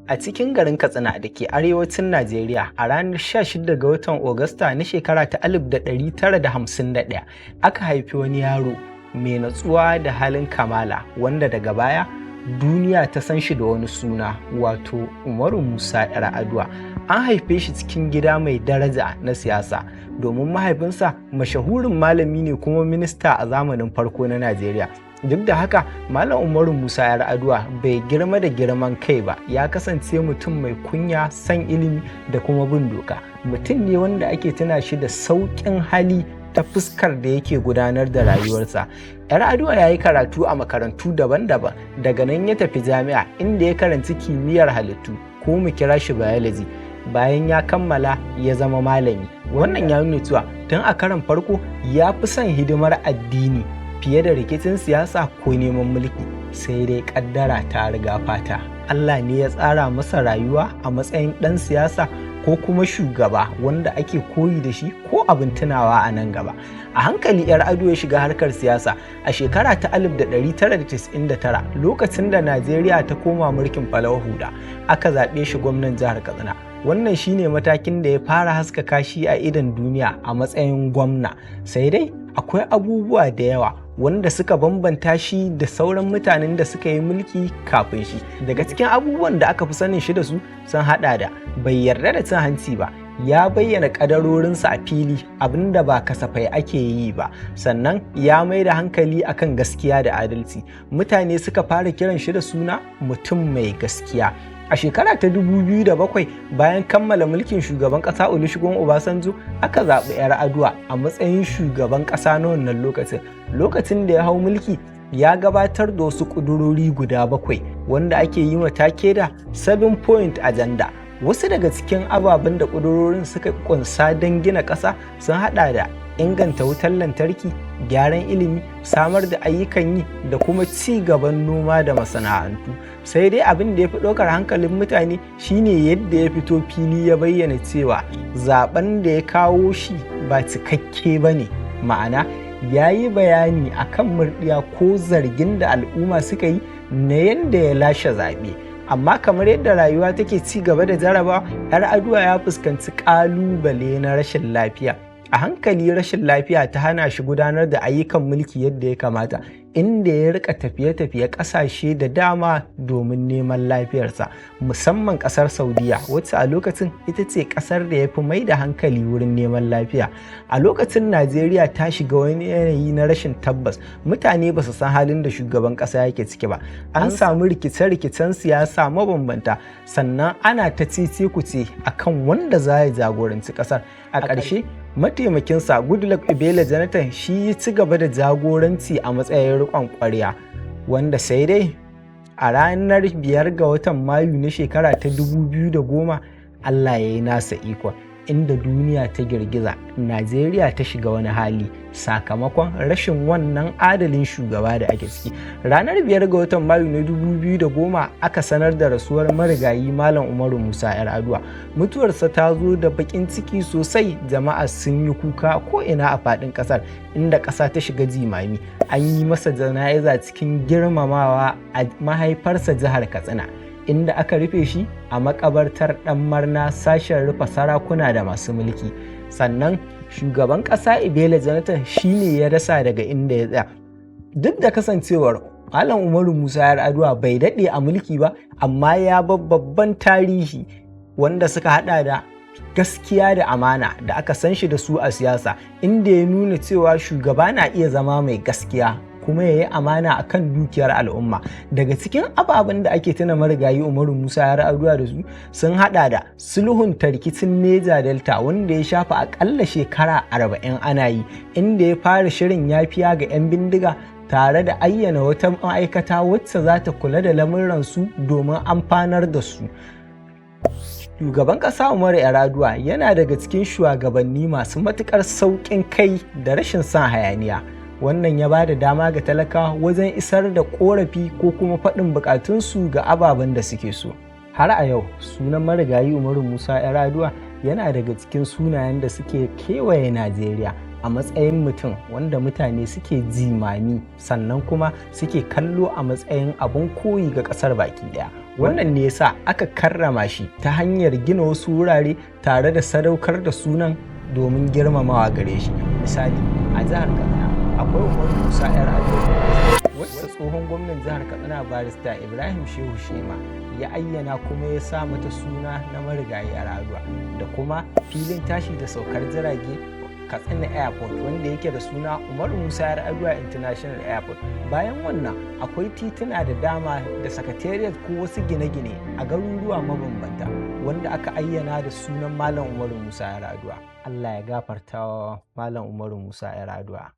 A cikin garin Katsina da ke arewacin Najeriya, a ranar 16 ga watan Agusta na shekara ta 1951, aka haifi wani yaro mai natsuwa da halin kamala wanda daga baya duniya ta san shi da wani suna, wato Umaru Musa 'Yar'aduwa. An haife shi cikin gida mai daraja na siyasa, domin mahaifinsa mashahurin malami ne kuma minista a zamanin farko na Najeriya. Duk da haka, Malam Umaru Musa 'Yar'aduwa bai girma da girman kai ba. Ya kasance mutum mai kunya, son ilimi da kuma bin doka. Mutum ne wanda ake tuna shi da sauƙin hali ta fuskar da yake gudanar da rayuwarsa. 'Yar'aduwa ya yi karatu a makarantu daban-daban. Daga nan ya tafi jami'a, inda ya karanci kimiyyar halittu, ko mu kira shi biology. Bayan ya kammala, ya zama malami. Wannan ya nuna cewa tun a karon farko ya fi son hidimar addini fiye da rikicin siyasa ko neman mulki. Sai dai kaddara ta riga fata. Allah ne ya tsara masa rayuwa a matsayin ɗan siyasa ko kuma shugaba wanda ake koyi da shi ko abin tunawa a nan gaba. A hankali 'Yar'aduwa ya shiga harkar siyasa a shekara ta 1999, lokacin da Najeriya ta koma mulkin farar hula, aka zaɓe shi gwamnan jihar Katsina. Wannan shine matakin da ya fara haskaka shi a idon duniya a matsayin gwamna. Sai dai akwai abubuwa da yawa wanda suka bambanta shi da sauran mutanen da suka yi mulki kafin shi. Daga cikin abubuwan da aka fi sanin shi da su sun hada da bai yarda da cin hanci ba, ya bayyana kadarorinsa a fili, abinda ba kasafai ake yi ba. Sannan ya mai da hankali akan gaskiya da adalci. Mutane suka fara kiran shi da suna mutum mai gaskiya. A shekara ta 2007, bayan kammala mulkin shugaban kasa Olusegun Obasanjo, aka zaɓi 'Yar'aduwa a matsayin shugaban kasa na wannan lokacin. Lokacin da ya hau mulki, ya gabatar da wasu ƙudurori guda bakwai wanda ake yi wa take da 7 point agenda. Wasu daga cikin ababen da ƙudurorin suka kunsa don gina ƙasa sun hada da inganta wutar lantarki, gyaran ilimi, samar da ayyukan yi da kuma ci gaban noma da masana'antu. Sai dai abin da ya fi ɗaukar hankalin mutane shine yadda ya fito fili ya bayyana cewa zaben da ya kawo shi ba cikakke ba ne, ma'ana ya yi bayani akan murɗiya ko zargin da al'umma suka yi na yadda ya lashe zaɓe. Amma kamar yadda rayuwa take ci gaba da jaraba, 'Yar'aduwa ya fuskanci ƙalubale na rashin lafiya. A hankali rashin lafiya ta hana shi gudanar da ayyukan mulki yadda ya kamata, inda ya rika tafiye-tafiye kasashe da dama domin neman lafiyarsa, musamman kasar Saudiya, wacce a lokacin ita ce kasar da ya fi mai da hankali wurin neman lafiya. A lokacin Najeriya ta shiga wani yanayi na rashin tabbas. Mutane ba su san halin da shugaban kasa yake ciki ba. An samu rikice-rikicen siyasa mabambanta, sannan ana ta cece kuce akan wanda za ya jagoranci kasar. A ƙarshe, mataimakinsa Goodluck Ebele Jonathan shi ya ci gaba da jagoranci a matsayin riƙon ƙwarya, wanda sai dai a ranar 5 ga watan Mayu na shekara ta 2010, Allah ya yi nasa ikon, inda duniya ta girgiza, Najeriya ta shiga wani hali sakamakon rashin wannan adalin shugaba da ake ciki. Ranar 5 ga watan Mayu na 2010 aka sanar da rasuwar marigayi Malam Umaru Musa 'Yar'aduwa. Mutuwarsa ta zo da bakin ciki sosai. Jama'a sun yi kuka ko ina a faɗin ƙasar, inda ƙasa ta shiga jimami. An yi masa jana'iza cikin girmamawa a mahaifarsa, jihar Katsina, inda aka rufe shi a makabartar Ɗan Marna, sashen rufe sarakuna da masu mulki. Sannan shugaban ƙasa Ebele Jonathan shine ya dasa daga inda ya tsaya. Duk da kasancewar Malam Umaru Musa 'Yar'aduwa bai daɗe a mulki ba, amma ya bar babban tarihi wanda suka hada da gaskiya da amana da aka san shi da su a siyasa, inda ya nuna cewa shugaba na iya zama mai gaskiya kuma ya yi amana a kan dukiyar al'umma. Daga cikin ababen da ake tuna marigayi Umaru Musa 'Yar'aduwa da su sun hada da sulhun rikicin Neja Delta, wanda ya shafa akalla shekara 40 ana yi, inda ya fara shirin yafiya ga 'yan bindiga tare da ayyana wata ma'aikata wacce za ta kula da lamuransu domin amfanar da su. Shugaban ƙasa Umaru 'Yar'aduwa yana daga cikin shugabanni masu matuƙar sauƙin kai da rashin son hayaniya. Wannan ya ba da dama ga talakawa wajen isar da ƙorafi ko kuma faɗin buƙatunsu ga ababen da suke so. Har a yau, sunan marigayi Umaru Musa 'Yar'aduwa yana daga cikin sunayen da suke kewaye Najeriya a matsayin mutum wanda mutane suke jimami, sannan kuma suke kallo a matsayin abun koyi ga ƙasar baki ɗaya. Wannan ne yasa aka karrama shi ta hanyar gina wasu wurare tare da sadaukar da sunan domin girmamawa gare shi. Misali, a jihar Katsina akwai Umaru Musa 'Yar'adua, wacce tsohon gwamnan jihar Katsina, Barista Ibrahim Shehu Shema, ya ayyana kuma ya sa mata suna na marigayi 'Yar'adua, da kuma filin tashi da saukar jirage, Katsina Airport, wanda yake da suna Umaru Musa 'Yar'adua International Airport. Bayan wannan, akwai tituna da dama da sakatariat ko wasu gine-gine a garuruwa mabambanta wanda aka ayyana da sunan Malam Umaru Musa 'Yar'adua. Allah ya gafarta wa Malam Umaru Musa 'Yar'adua.